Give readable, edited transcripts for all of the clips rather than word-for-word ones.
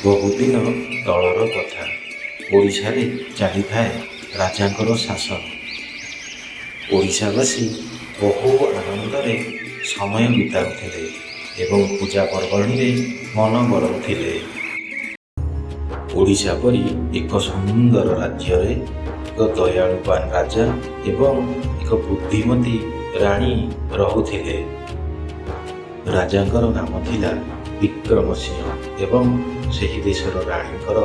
ବହୁଦିନ ତଳର କଥା। ଓଡ଼ିଶାରେ ଚାଲିଥାଏ ରାଜାଙ୍କର ଶାସନ। ଓଡ଼ିଶାବାସୀ ବହୁ ଆନନ୍ଦରେ ସମୟ ବିତାଉଥିଲେ ଏବଂ ପୂଜା ପର୍ବାଣିରେ ମନ ବଳଉଥିଲେ। ଓଡ଼ିଶା ପରି ଏକ ସୁନ୍ଦର ରାଜ୍ୟରେ ଏକ ଦୟାଳୁବାନ ରାଜା ଏବଂ ଏକ ବୁଦ୍ଧିମତୀ ରାଣୀ ରହୁଥିଲେ। ରାଜାଙ୍କର ନାମ ଥିଲା ବିକ୍ରମ ସିଂହ ଏବଂ ସେହି ଦେଶର ରାଣୀଙ୍କର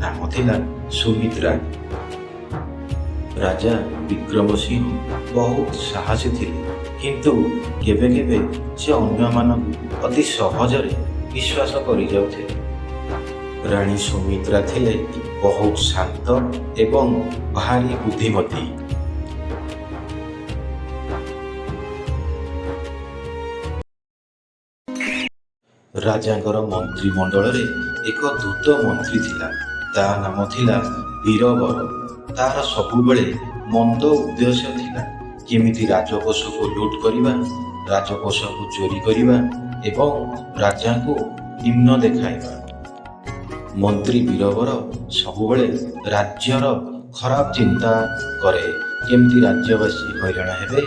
ନାମ ଥିଲା ସୁମିତ୍ରା। ରାଜା ବିକ୍ରମ ସିଂହ ବହୁତ ସାହସୀ ଥିଲେ, କିନ୍ତୁ କେବେ କେବେ ସେ ଅନ୍ୟମାନଙ୍କୁ ଅତି ସହଜରେ ବିଶ୍ୱାସ କରିଯାଉଥିଲେ। ରାଣୀ ସୁମିତ୍ରା ଥିଲେ ବହୁତ ଶାନ୍ତ ଏବଂ ଭାରି ବୁଦ୍ଧିମତୀ। ରାଜାଙ୍କର ମନ୍ତ୍ରିମଣ୍ଡଳରେ ଏକ ଧୂର୍ତ୍ତ ମନ୍ତ୍ରୀ ଥିଲା। ତା ନାମ ଥିଲା ବୀରବର। ତାର ସବୁବେଳେ ମନ୍ଦ ଉଦ୍ଦେଶ୍ୟ ଥିଲା କେମିତି ରାଜକୋଷକୁ ଲୁଟ୍ କରିବା, ରାଜକୋଷକୁ ଚୋରି କରିବା ଏବଂ ରାଜାଙ୍କୁ ନିମ୍ନ ଦେଖାଇବା। ମନ୍ତ୍ରୀ ବୀରବର ସବୁବେଳେ ରାଜ୍ୟର ଖରାପ ଚିନ୍ତା କରେ, କେମିତି ରାଜ୍ୟବାସୀ ହଇରାଣ ହେବେ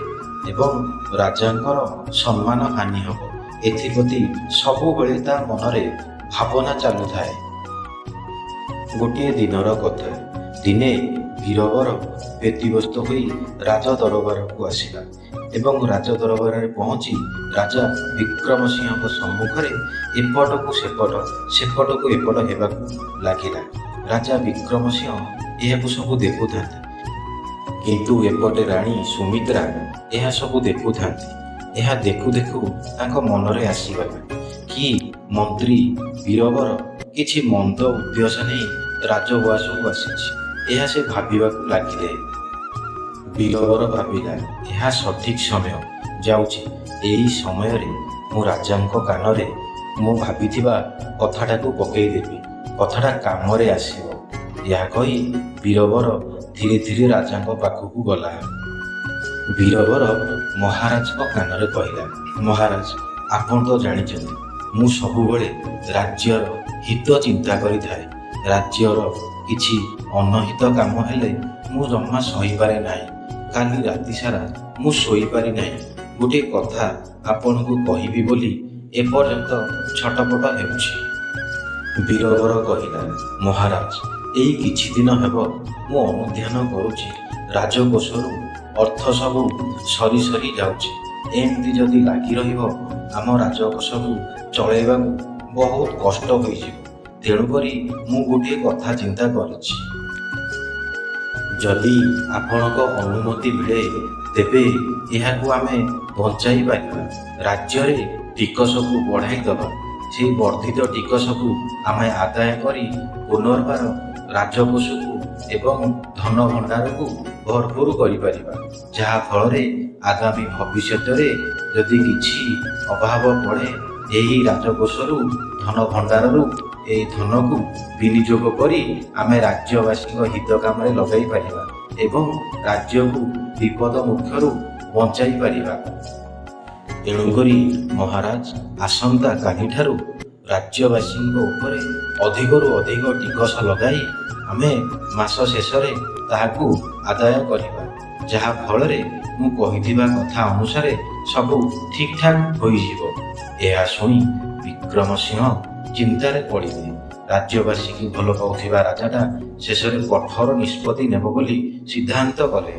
ଏବଂ ରାଜାଙ୍କର ସମ୍ମାନ ହାନି ହେବ, ଏଥିପ୍ରତି ସବୁବେଳେ ତା ମନରେ ଭାବନା ଚାଲୁଥାଏ। ଗୋଟିଏ ଦିନର କଥା, ଦିନେ ବୀରବର ବ୍ୟତିବ୍ୟସ୍ତ ହୋଇ ରାଜ ଦରବାରକୁ ଆସିଲା ଏବଂ ରାଜ ଦରବାରରେ ପହଞ୍ଚି ରାଜା ବିକ୍ରମ ସିଂହଙ୍କ ସମ୍ମୁଖରେ ଏପଟକୁ ସେପଟ, ସେପଟକୁ ଏପଟ ହେବାକୁ ଲାଗିଲା। ରାଜା ବିକ୍ରମ ସିଂହ ଏହାକୁ ସବୁ ଦେଖୁଥାନ୍ତି, କିନ୍ତୁ ଏପଟେ ରାଣୀ ସୁମିତ୍ରା ଏହା ସବୁ ଦେଖୁଥାନ୍ତି। ଏହା ଦେଖୁ ଦେଖୁ ତାଙ୍କ ମନରେ ଆସିଗଲା କି ମନ୍ତ୍ରୀ ବୀରବର କିଛି ମନ୍ଦ ଉଦ୍ଦେଶ୍ୟ ନେଇ ରାଜଉଆସକୁ ଆସିଛି। ଏହା ସେ ଭାବିବାକୁ ଲାଗିଲେ। ବୀରବର ଭାବିଲା, ଏହା ସଠିକ୍ ସମୟ ଯାଉଛି। ଏହି ସମୟରେ ମୁଁ ରାଜାଙ୍କ କାନରେ ମୁଁ ଭାବିଥିବା କଥାଟାକୁ ପକେଇଦେବି, କଥାଟା କାମରେ ଆସିବ। ଏହା କହି ବୀରବର ଧୀରେ ଧୀରେ ରାଜାଙ୍କ ପାଖକୁ ଗଲା। ବୀରବର ମହାରାଜଙ୍କ କାନରେ କହିଲା, ମହାରାଜ, ଆପଣ ତ ଜାଣିଛନ୍ତି ମୁଁ ସବୁବେଳେ ରାଜ୍ୟର ହିତ ଚିନ୍ତା କରିଥାଏ। ରାଜ୍ୟର କିଛି ଅନହିତ କାମ ହେଲେ ମୁଁ ଜମା ସହିପାରେ ନାହିଁ। କାଲି ରାତି ସାରା ମୁଁ ଶୋଇପାରି ନାହିଁ। ଗୋଟିଏ କଥା ଆପଣଙ୍କୁ କହିବି ବୋଲି ଏପର୍ଯ୍ୟନ୍ତ ଛଟପଟ ହେଉଛି। ବୀରବର କହିଲା, ମହାରାଜ, ଏଇ କିଛି ଦିନ ହେବ ମୁଁ ଅନୁଧ୍ୟାନ କରୁଛି, ରାଜକୋଷରୁ ଅର୍ଥ ସବୁ ସରି ସରି ଯାଉଛି। ଏମିତି ଯଦି ଲାଗି ରହିବ, ଆମ ରାଜକୋଷକୁ ଚଳାଇବାକୁ ବହୁତ କଷ୍ଟ ହୋଇଯିବ। ତେଣୁକରି ମୁଁ ଗୋଟିଏ କଥା ଚିନ୍ତା କରିଛି। ଯଦି ଆପଣଙ୍କ ଅନୁମତି ମିଳେ, ତେବେ ଏହାକୁ ଆମେ ବଞ୍ଚାଇ ପାରିବା। ରାଜ୍ୟରେ ଟିକସକୁ ବଢ଼ାଇ ଦେବା। ସେହି ବର୍ଦ୍ଧିତ ଟିକସକୁ ଆମେ ଆଦାୟ କରି ପୁନର୍ବାର ରାଜକୋଷକୁ ଏବଂ ଧନଭଣ୍ଡାରକୁ ଭରପୁର କରିପାରିବା, ଯାହାଫଳରେ ଆଗାମୀ ଭବିଷ୍ୟତରେ ଯଦି କିଛି ଅଭାବ ପଡ଼େ, ଏହି ରାଜକୋଷରୁ, ଧନଭଣ୍ଡାରରୁ ଏହି ଧନକୁ ବିନିଯୋଗ କରି ଆମେ ରାଜ୍ୟବାସୀଙ୍କ ହିତ କାମରେ ଲଗାଇ ପାରିବା ଏବଂ ରାଜ୍ୟକୁ ବିପଦ ମୁଖରୁ ବଞ୍ଚାଇ ପାରିବା। ତେଣୁକରି ମହାରାଜ, ଆସନ୍ତା କାଲିଠାରୁ ରାଜ୍ୟବାସୀଙ୍କ ଉପରେ ଅଧିକରୁ ଅଧିକ ଟିକସ ଲଗାଇ ଆମେ ମାସ ଶେଷରେ ତାହାକୁ ଆଦାୟ କରିବା, ଯାହାଫଳରେ ମୁଁ କହିଥିବା କଥା ଅନୁସାରେ ସବୁ ଠିକ୍ଠାକ୍ ହୋଇଯିବ। ଏହା ଶୁଣି ବିକ୍ରମ ସିଂହ ଚିନ୍ତାରେ ପଡ଼ିଲେ। ରାଜ୍ୟବାସୀଙ୍କୁ ଭଲ ପାଉଥିବା ରାଜାଟା ଶେଷରେ କଠୋର ନିଷ୍ପତ୍ତି ନେବ ବୋଲି ସିଦ୍ଧାନ୍ତ କଲେ।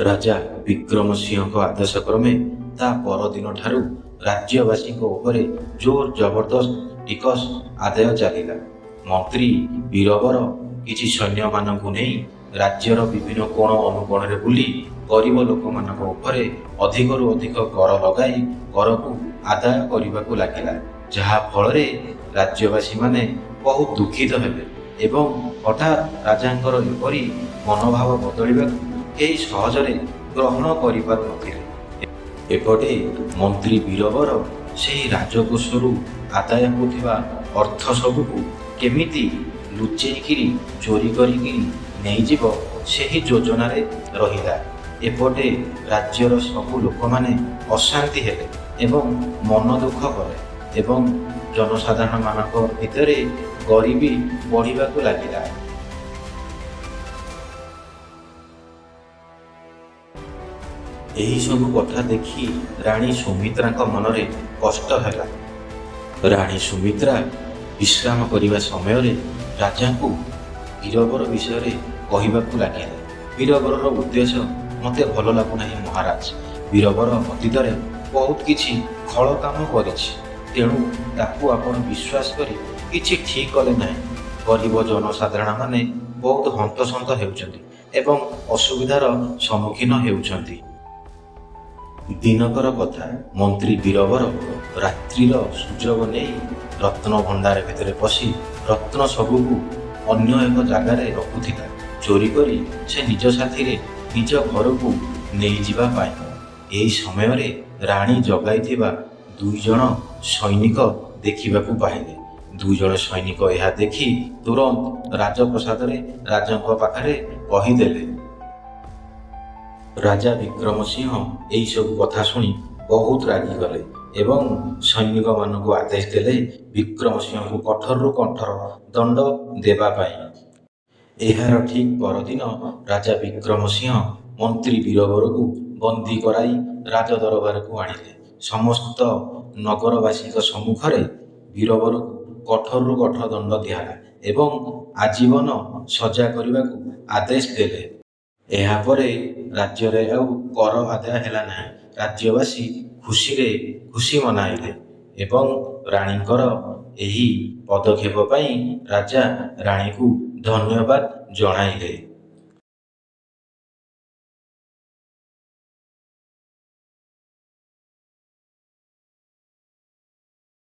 ରାଜା ବିକ୍ରମ ସିଂହଙ୍କ ଆଦେଶ କ୍ରମେ ତା ପରଦିନଠାରୁ ରାଜ୍ୟବାସୀଙ୍କ ଉପରେ ଜୋର ଜବରଦସ୍ତ ଟିକସ ଆଦାୟ ଚାଲିଲା। ମନ୍ତ୍ରୀ ବୀରବର କିଛି ସୈନ୍ୟମାନଙ୍କୁ ନେଇ ରାଜ୍ୟର ବିଭିନ୍ନ କୋଣ ଅନୁକୋଣରେ ବୁଲି ଗରିବ ଲୋକମାନଙ୍କ ଉପରେ ଅଧିକରୁ ଅଧିକ କର ଲଗାଇ କରକୁ ଆଦାୟ କରିବାକୁ ଲାଗିଲା, ଯାହା ଫଳରେ ରାଜ୍ୟବାସୀମାନେ ବହୁତ ଦୁଃଖିତ ହେଲେ ଏବଂ ହଠାତ୍ ରାଜାଙ୍କର ଏପରି ମନୋଭାବ ବଦଳିବାକୁ କେହି ସହଜରେ ଗ୍ରହଣ କରିପାରୁନଥିଲେ। ଏପଟେ ମନ୍ତ୍ରୀ ବୀରବର ସେହି ରାଜକୋଷରୁ ଆଦାୟ ହେଉଥିବା ଅର୍ଥ ସବୁକୁ କେମିତି ଲୁଚେଇକିରି ଚୋରି କରିକିରି ନେଇଯିବ, ସେହି ଯୋଜନାରେ ରହିଲା। ଏପଟେ ରାଜ୍ୟର ସବୁ ଲୋକମାନେ ଅଶାନ୍ତି ହେଲେ ଏବଂ ମନ ଦୁଃଖ କଲେ ଏବଂ ଜନସାଧାରଣମାନଙ୍କ ଭିତରେ ଗରିବୀ ବଢ଼ିବାକୁ ଲାଗିଲା। ଏହିସବୁ କଥା ଦେଖି ରାଣୀ ସୁମିତ୍ରାଙ୍କ ମନରେ କଷ୍ଟ ହେଲା। ରାଣୀ ସୁମିତ୍ରା ବିଶ୍ରାମ କରିବା ସମୟରେ ରାଜାଙ୍କୁ ବୀରବର ବିଷୟରେ କହିବାକୁ ଲାଗିଲେ। ବୀରବରର ଉଦ୍ଦେଶ୍ୟ ମୋତେ ଭଲ ଲାଗୁନାହିଁ ମହାରାଜ। ବୀରବର ଅତୀତରେ ବହୁତ କିଛି ଖଳ କାମ କରିଛି। ତେଣୁ ତାକୁ ଆପଣ ବିଶ୍ୱାସ କରି କିଛି ଠିକ୍ କଲେ ନାହିଁ। ଗରିବ ଜନସାଧାରଣମାନେ ବହୁତ ହନ୍ତସନ୍ତ ହେଉଛନ୍ତି ଏବଂ ଅସୁବିଧାର ସମ୍ମୁଖୀନ ହେଉଛନ୍ତି। ଦିନକର କଥା, ମନ୍ତ୍ରୀ ବୀରବର ରାତ୍ରିର ସୁଯୋଗ ନେଇ ରତ୍ନଭଣ୍ଡାର ଭିତରେ ପଶି ରତ୍ନ ସବୁକୁ ଅନ୍ୟ ଏକ ଜାଗାରେ ରଖୁଥିଲା, ଚୋରି କରି ସେ ନିଜ ସାଥିରେ ନିଜ ଘରକୁ ନେଇଯିବା ପାଇଁ। ଏହି ସମୟରେ ରାଣୀ ଜଗାଇଥିବା ଦୁଇଜଣ ସୈନିକ ଦେଖିବାକୁ ପାଇଲେ। ଦୁଇଜଣ ସୈନିକ ଏହା ଦେଖି ତୁରନ୍ତ ରାଜପ୍ରାସାଦରେ ରାଜାଙ୍କ ପାଖରେ କହିଦେଲେ। ରାଜା ବିକ୍ରମସିଂହ ଏହିସବୁ କଥା ଶୁଣି ବହୁତ ରାଗିଗଲେ ଏବଂ ସୈନିକମାନଙ୍କୁ ଆଦେଶ ଦେଲେ ବିକ୍ରମସିଂହଙ୍କୁ କଠୋରରୁ କଠୋର ଦଣ୍ଡ ଦେବା ପାଇଁ। ଏହାର ଠିକ୍ ପରଦିନ ରାଜା ବିକ୍ରମସିଂହ ମନ୍ତ୍ରୀ ବୀରବରକୁ ବନ୍ଦୀ କରାଇ ରାଜଦରବାରକୁ ଆଣିଲେ। ସମସ୍ତ ନଗରବାସୀଙ୍କ ସମ୍ମୁଖରେ ବୀରବରକୁ କଠୋରରୁ କଠୋର ଦଣ୍ଡ ଦିଆହେଲା ଏବଂ ଆଜୀବନ ସଜା କରିବାକୁ ଆଦେଶ ଦେଲେ। ଏହାପରେ ରାଜ୍ୟରେ ଆଉ କର ଆଦାୟ ହେଲା ନାହିଁ। ରାଜ୍ୟବାସୀ ଖୁସିରେ ଖୁସି ମନାଇଲେ ଏବଂ ରାଣୀଙ୍କର ଏହି ପଦକ୍ଷେପ ପାଇଁ ରାଜା ରାଣୀଙ୍କୁ ଧନ୍ୟବାଦ ଜଣାଇଲେ।